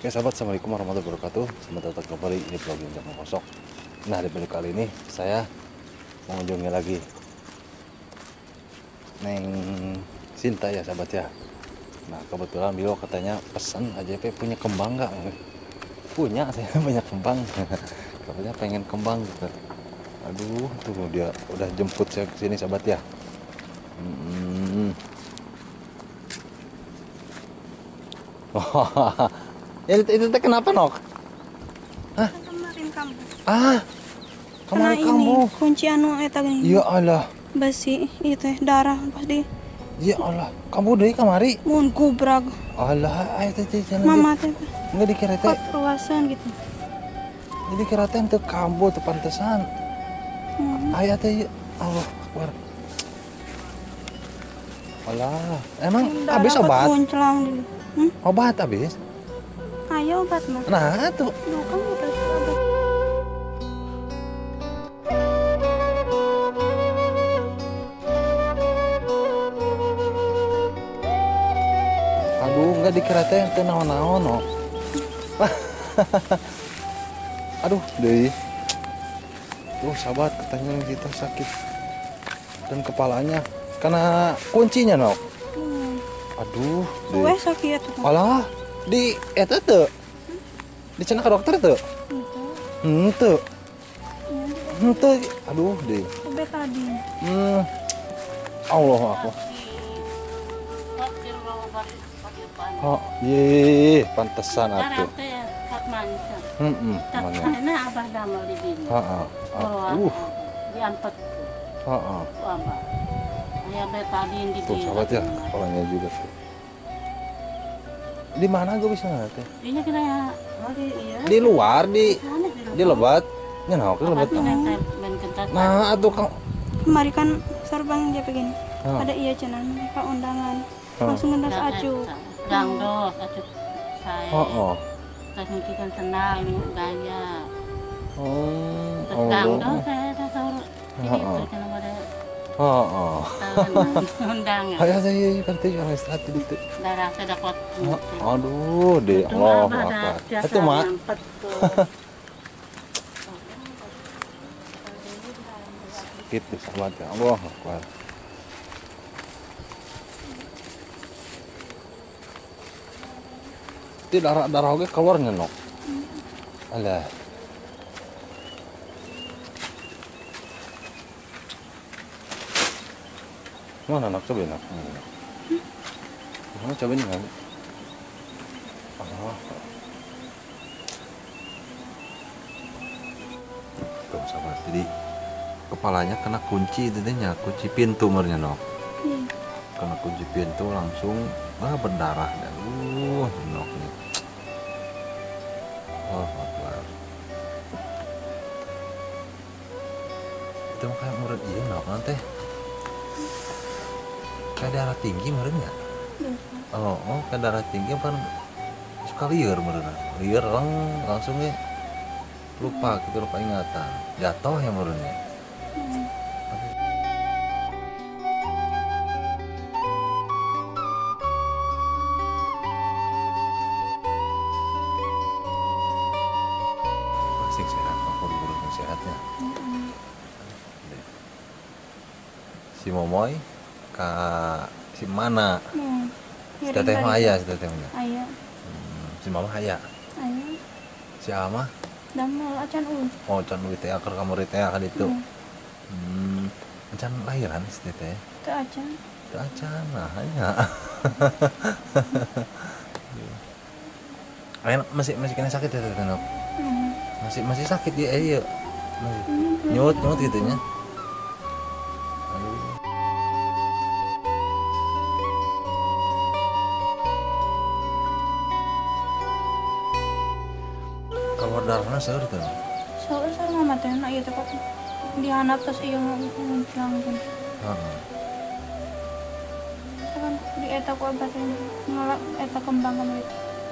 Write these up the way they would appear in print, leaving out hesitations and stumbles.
Oke sahabat, assalamualaikum warahmatullahi wabarakatuh. Selamat datang kembali di vlog Jangkung Kosok. Nah, di video kali ini saya mengunjungi lagi Neng Sinta ya sahabat ya. Nah, kebetulan beliau katanya pesan AJP punya kembang nggak? Punya, saya banyak kembang. Katanya pengen kembang gitu. Aduh, tuh dia udah jemput saya ke sini sahabat ya. Ya, itu kenapa, Nok? Hah? Kemarin kamu. Ah. Kemarin kamu. Kunci anu eta gini. Ya Allah. Besi itu darah pasti. Ya Allah, kamu deui kamari? Mun gubrak. Allah, ayo teh jalan. Mama teh. Enggak dikira teh. Ruasan gitu. Jadi kira teh teu kambu teu pantesan. Aya teh Allah akbar. Allah, emang habis obat? Obat habis? Ayo obat mah. Nah, tuh. Kan udah obat. Aduh, enggak dikira teh teu naon-naon, no. Aduh, deui. Tuh, sahabat, katanya kita sakit dan kepalanya karena kuncinya, Nok. Aduh, deui. Sakit tuh. Alah. Di eta teu. Di cenah ke dokter teu? Henteu. Henteu. Aduh, deui. Tadi. Allah akbar. Oh, ye, pantesan atuh. Heeh, mana? Abah damel di dinya. Heeh. Diampet. Heeh. Abah. Aya betadin di dieu. Tuh, sahabat ya, kepalanya juga tuh. Di mana gue bisa ngerti? Ini kena ya, iya. Di luar, di lebat. Nya naon ke lebat. Nah, atuh kang kemari kan serbang dia begini. Ada iya cenah ka undangan. Langsung ngentas acu. Dangdos acu saya. Heeh. Terus ngikikan sendal gaya. Oh. Terus dangdos saya dah saur. Itu cenah pada. Heeh. Undangan. Ayo saya kerti jangan istirahat gitu. Darah saya dapat. Aduh, deh Allah akbar. Itu mak. Sakit tuh sahabat ya Allah akbar. Itu darah oge keluarnya, Nok. Alah. Mana nak cobain nak? Mana cobain nggak? Oh. Tuh sahabat, jadi kepalanya kena kunci itu nya, kunci pintu mernya Nok. Kena kunci pintu langsung berdarah dan Nok nih. Oh, akbar. Itu kayak murid iya Nok nanti. Kayak darah tinggi meureun nya? Oh, kayak darah tinggi kan suka lieur meureun. Lieur langsung ya lupa gitu, lupa ingatan. Jatuh ya meureun nya. Sing sehat, aku buru-buru sing sehatnya. Si Momoy ka si mana? Si teteh mah aya, si teteh mah. Aya. Si mama aya. Aya. Si ama? Damel acan euy. Oh, acan euy teh keur kamari teh ka ditu. Acan lahiran si teteh? Teu acan. Teu acan, nah nya. Ayeuna masih kena sakit ya teteh Nok? Masih sakit ya ieu. Nyut gitu nya. Keluar darahnya seueur teh. Seueur seueur mama teh na ieu teh kok dihandap terus ieu ngunclang teh. Heeh. Kan di eta ku abah teh ngalak eta kembang kamari.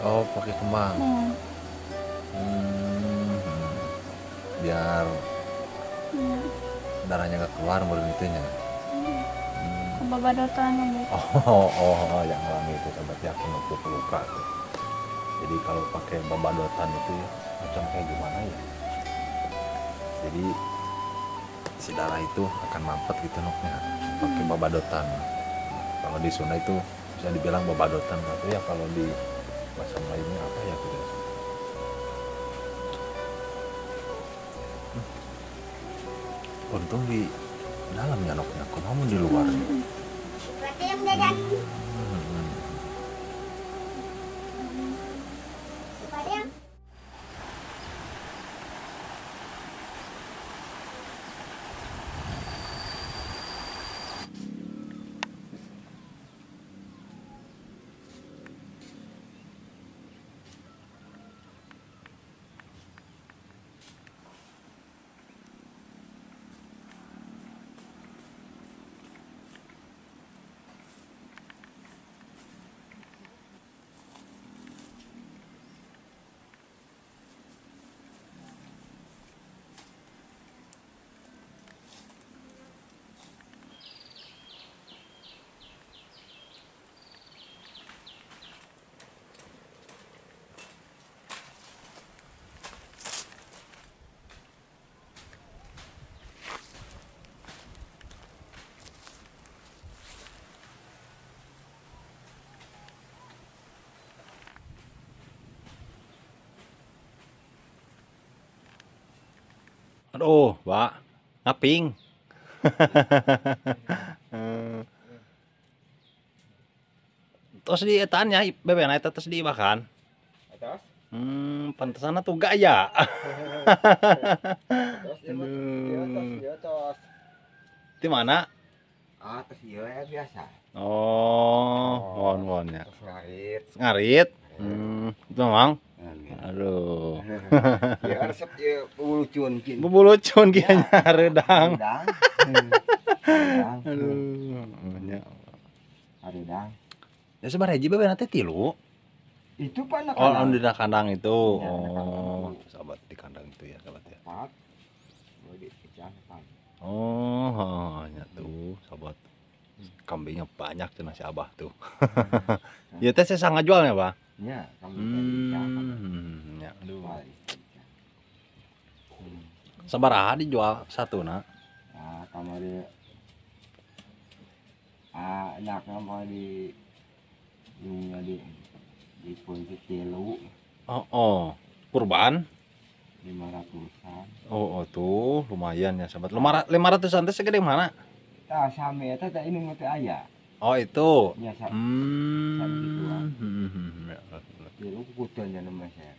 Oh, pakai kembang. Biar darahnya gak keluar meureun itu nya. Kebabadotan kamari. Oh, yang alami itu sahabat ya, penutup luka tuh. Jadi kalau pakai babadotan itu ya macam kayak gimana ya? Jadi si darah itu akan mampet gitu noknya pakai babadotan. Kalau di Sunda itu bisa dibilang babadotan, tapi ya kalau di bahasa lainnya apa ya gitu. Untung di dalamnya noknya, kok mau di luar. Aduh, Pak, ngaping. Terus di etannya, bebek eta terus dimakan. Atas? Pantesan tuh gaya. Terus di mana? Atas iya ya biasa. Oh, won-wonnya. Terus ngarit. Ngarit. Itu memang. Aduh. Ya resep ya bubulucun kin. Bubulucun kayaknya redang. Aduh. Nya. Redang. Ya sabaraha hiji bebe nanti tilu. Itu pak anak kandang. Oh, di kandang itu. Oh, sahabat di kandang itu ya, sahabat ya. Oh, nya tuh, sahabat. Kambingnya banyak cenah si Abah tuh. Ya teh saya sangat jualnya, Pak. Ya, kambing ya, aduh. Sabaraha dijual satu nak? Nah, kamari nak mau di di kunci tilu. Oh, kurban 500-an. Oh, tuh lumayan ya sahabat. 500-an teh segede mana? Tah same eta teh ini teh aya. Oh, itu. Ya, ya. Tilu kukutan ya nama saya.